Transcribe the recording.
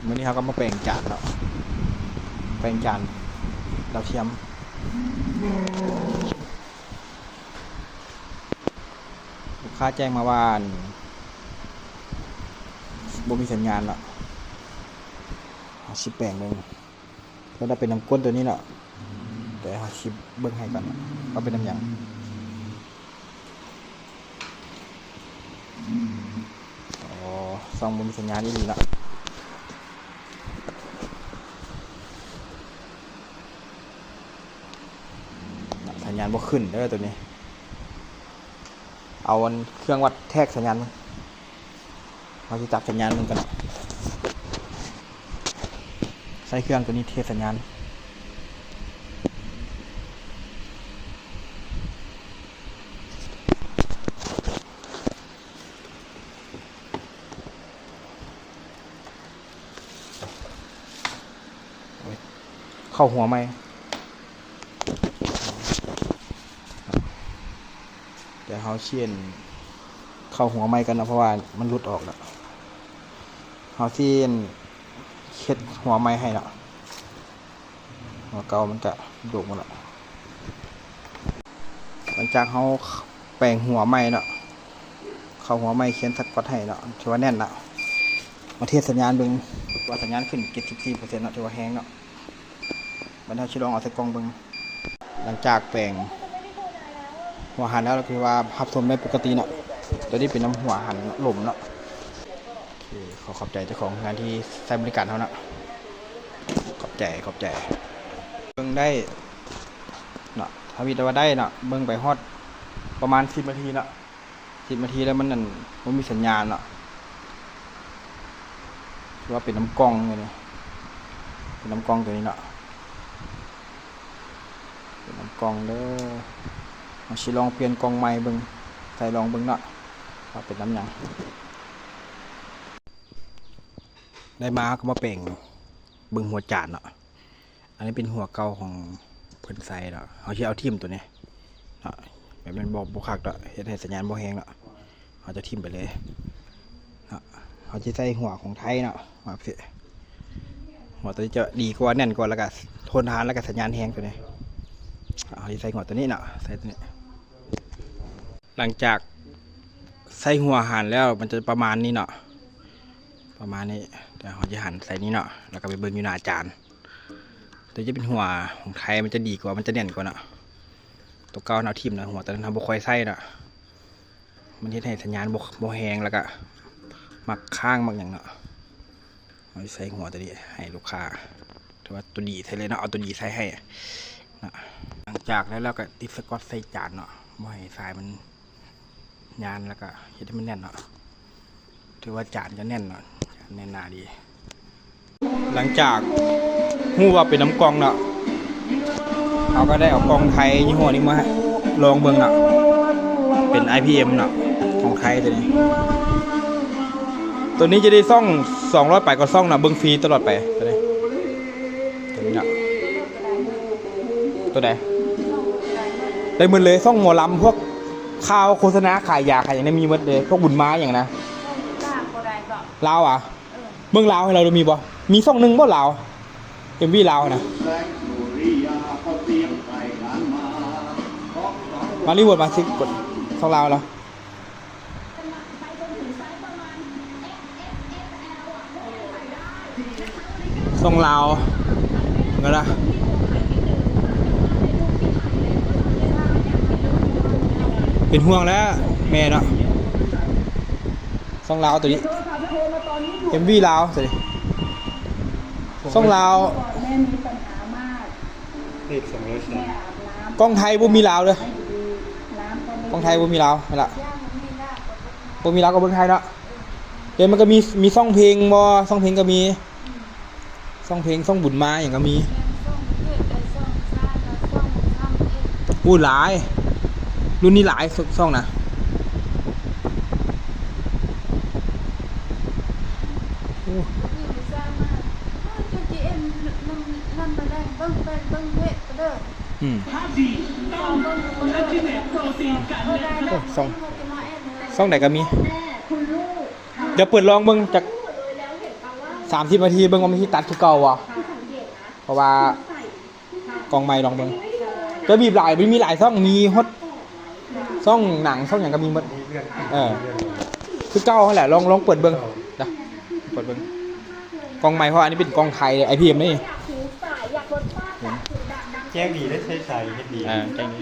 ມື້ນີ້ເຮົາກໍມາແປງຈານເນາະ ແປງຈານດາວທຽມ. ລູກຄ້າແຈ້ງມາວ່າ ອັນ ບໍ່ມີສັນຍານເນາະ. ເຮົາຊິແປງເບິ່ງ ແຕ່ວ່າເປັນນ້ຳກົ້ນຕົວນີ້ເນາະ ແຕ່ເຮົາຊິເບິ່ງໃຫ້ກ່ອນເນາະ ວ່າເປັນນຳຫຍັງ. ອໍ ຊ່ອງບໍ່ມີສັນຍານອີ່ຫຼີເນາະ. ສັນຍານບໍ່ຂຶ້ນເດີຕົວນີ້. ເອົາອັນເຄື່ອງວັດແທກສັນຍານເບິ່ງ. ເຮົາຊິຈັບສັນຍານເບິ່ງກ່ອນເນາະ. ໃຊ້ເຄື່ອງຕົວນີ້ເທສສັນຍານ. ເຂົ້າຫົວໃໝ່. ດຽວເຮົາຊິເຂົ້າຫົວໃໝ່ກ່ອນເນາະ ເພາະວ່າມັນຫຼຸດອອກແລ້ວ. ເຮົາຊິເຮັດຫົວໃໝ່ໃຫ້ເນາະ. ຫົວເກົ່າມັນກະໂດກໝົດລະ. ຫຼັງຈາກເຮົາແປງຫົວໃໝ່ເນາະ ເຂົ້າຫົວໃໝ່ ຂຽນສະກອດໃຫ້ເນາະ ຖືວ່າແໜ້ນລະ. ມາເທສສັນຍານເບິ່ງວ່າສັນຍານຂຶ້ນເຈັດສິບສີ່ເປີເຊັນເນາະ ຖືວ່າແຮງເນາະ. ບັດນີ້ເຮົາຊິລອງເອົາໃສ່ກ່ອງເບິ່ງ. ຫຼັງຈາກແປງຫົວຫັນແລ້ວ ກໍຖືວ່າຮັບຊົມໄດ້ປົກກະຕິເນາະ. ຕົວນີ້ເປັນນຳຫົວຫັນລົມເນາະ. ໂອເຄ ຂໍຂອບໃຈເຈົ້າຂອງໂຮງງານທີ່ໃຊ້ບໍລິການເຮົາເນາະ. ຂອບໃຈ ຂອບໃຈ. ເບິ່ງໄດ້ເນາະ ທຳອິດວ່າໄດ້ເນາະ. ເບິ່ງໄປຮອດປະມານສິບນາທີເນາະ. ສິບນາທີແລ້ວມັນ ອັນ ບໍ່ມີສັນຍານເນາະ. ຖືວ່າເປັນນຳກ່ອງເລີຍນີ້ ເປັນນຳກ່ອງຕົວນີ້ເນາະ. ເປັນນຳກ່ອງເດີ. ເຮົາຊິລອງປ່ຽນກ່ອງໃໝ່ເບິ່ງ ໃສ່ລອງເບິ່ງເນາະ ວ່າເປັນນຳຫຍັງ. ໄດ້ມາເຮົາກໍມາແປງເບິ່ງຫົວຈານເນາະ. ອັນນີ້ເປັນຫົວເກົ່າຂອງເພິ່ນໃສ່ເນາະ. ເຮົາຊິເອົາຖິ້ມຕົວນີ້ເນາະ. ແບບມັນບໍ່ ບໍ່ຄັກດອກ ເຮັດໃຫ້ສັນຍານບໍ່ແຮງເນາະ. ເຮົາຈະຖິ້ມໄປເລີຍເນາະ. ເຮົາຈະໃສ່ຫົວຂອງໄທເນາະ ມາຊິ ຫົວຕົວນີ້ຈະດີກວ່າ ແໜ້ນກວ່າ ແລ້ວກະທົນທານ ແລ້ວກະສັນຍານແຮງຕົວນີ້. ເຮົາຈະໃສ່ຫົວຕົວນີ້ເນາະ ໃສ່ຕົວນີ້. ຫຼັງຈາກໃສ່ຫົວຫັນແລ້ວ ມັນຈະປະມານນີ້ເນາະ ປະມານນີ້. ດຽວເຮົາຈະຫັນໃສ່ນີ້ເນາະ ແລ້ວກໍໄປເບິ່ງຢູ່ໜ້າຈານ. ຕົວນີ້ຈະເປັນຫົວຂອງໄທ ມັນຈະດີກວ່າ ມັນຈະແໜ້ນກວ່າເນາະ. ຕົວເກົ່າເຮົາຖິ້ມເນາະ ຫົວຕົວນັ້ນເຮົາບໍ່ຄ່ອຍໃຊ້ເນາະ. ມັນເຮັດໃຫ້ສັນຍານບໍ່ ບໍ່ແຮງ ແລ້ວກະມັກຄ້າງມັກຫຍັງເນາະ. ເຮົາໃສ່ຫົວຕົວນີ້ໃຫ້ລູກຄ້າ ຖືວ່າຕົວດີໃສ່ເລີຍເນາະ ເອົາຕົວດີໃສ່ໃຫ້ເນາະ. ຫຼັງຈາກແລ້ວ ແລ້ວກໍຕິດສະກອດໃສ່ຈານເນາະ ບໍ່ໃຫ້ສາຍມັນຍານ ແລ້ວກໍເຮັດໃຫ້ມັນແໜ້ນເນາະ. ຖືວ່າຈານກໍແໜ້ນເນາະ ຈານແໜ້ນໜາດີ. ຫຼັງຈາກຮູ້ວ່າເປັນນຳກ່ອງເນາະ ເຮົາກໍໄດ້ເອົາກ່ອງໄທຍີ່ຫໍ້ນີ້ມາໃຫ້ລອງເບິ່ງເນາະ. ເປັນ ໄອ ພີ ເອັມ ເນາະ ຂອງໄທຕົວນີ້. ຕົວນີ້ຈະໄດ້ຊ່ອງສອງຮ້ອຍປາຍກວ່າຊ່ອງເນາະ ເບິ່ງຟຣີຕະຫຼອດໄປ ຕົວນີ້ ຕົວນີ້ເນາະ. ຕົວໃດ? ໄດ້ໝົດເລີຍ ຊ່ອງໝໍລຳ ພວກຂ່າວໂຄສະນາຂາຍຢາຂາຍຫຍັງນີ້ມີໝົດເລີຍ ພວກບຸນມາຫຍັງນະ. ລາວຫວາ? ເອີ ເບິ່ງລາວໃຫ້ລາວດູມີບໍ່? ມີຊ່ອງໜຶ່ງບໍ່ລາວ? ເອັມວີລາວນະ. ມາຣີໂຫວດມາຊິ ກົດຊ່ອງລາວລະ ຊ່ອງລາວ ເບິ່ງລະ ເປັນຫ່ວງແລ້ວ ແມ່ເນາະ. ຊ່ອງລາວຕົວນີ້ ເອັມວີລາວຕົວນີ້ ຊ່ອງລາວ ເລກສອງຮ້ອຍສາມ. ກ້ອງໄທບໍ່ມີລາວເດີ ກ້ອງໄທບໍ່ມີລາວ ແມ່ນລະ ບໍ່ມີລາວກໍເບິ່ງໄທເນາະ. ແຕ່ມັນກໍມີ ມີຊ່ອງເພງບໍ່ ຊ່ອງເພງກໍມີ ຊ່ອງເພງ ຊ່ອງບຸນມາຫຍັງກໍມີ. ໂອ້ ຫຼາຍ ລຸ້ນນີ້ຫຼາຍ ຊ່ອງນະ. ໂອ້ ອືມ ໂອ້ ຊ່ອງ ຊ່ອງໃດກໍມີ. ດຽວເປີດລອງເບິ່ງຈັກ ສາມສິບນາທີ ເບິ່ງວ່າມັນຊິຕັດຄືເກົ່າບໍ່ ເພາະວ່າ ກ້ອງໃໝ່ ລອງເບິ່ງ. ຈະບີບຫຼາຍ ມັນມີຫຼາຍຊ່ອງ ມີຮອດຊ່ອງໜັງ ຊ່ອງຫຍັງກໍມີໝົດ. ເອີ ຄືເກົ່າຫັ້ນແຫຼະ. ລອງ ລອງເປີດເບິ່ງນະ ເປີດເບິ່ງ. ກ້ອງໃໝ່ ເພາະວ່າອັນນີ້ເປັນກ້ອງໄທ ໄອພີເອັມ ນີ້. ແຈ້ງດີເດ້ ໃຊ້ສາຍເຮັດດີ. ເອີ ແຈ້ງດີ.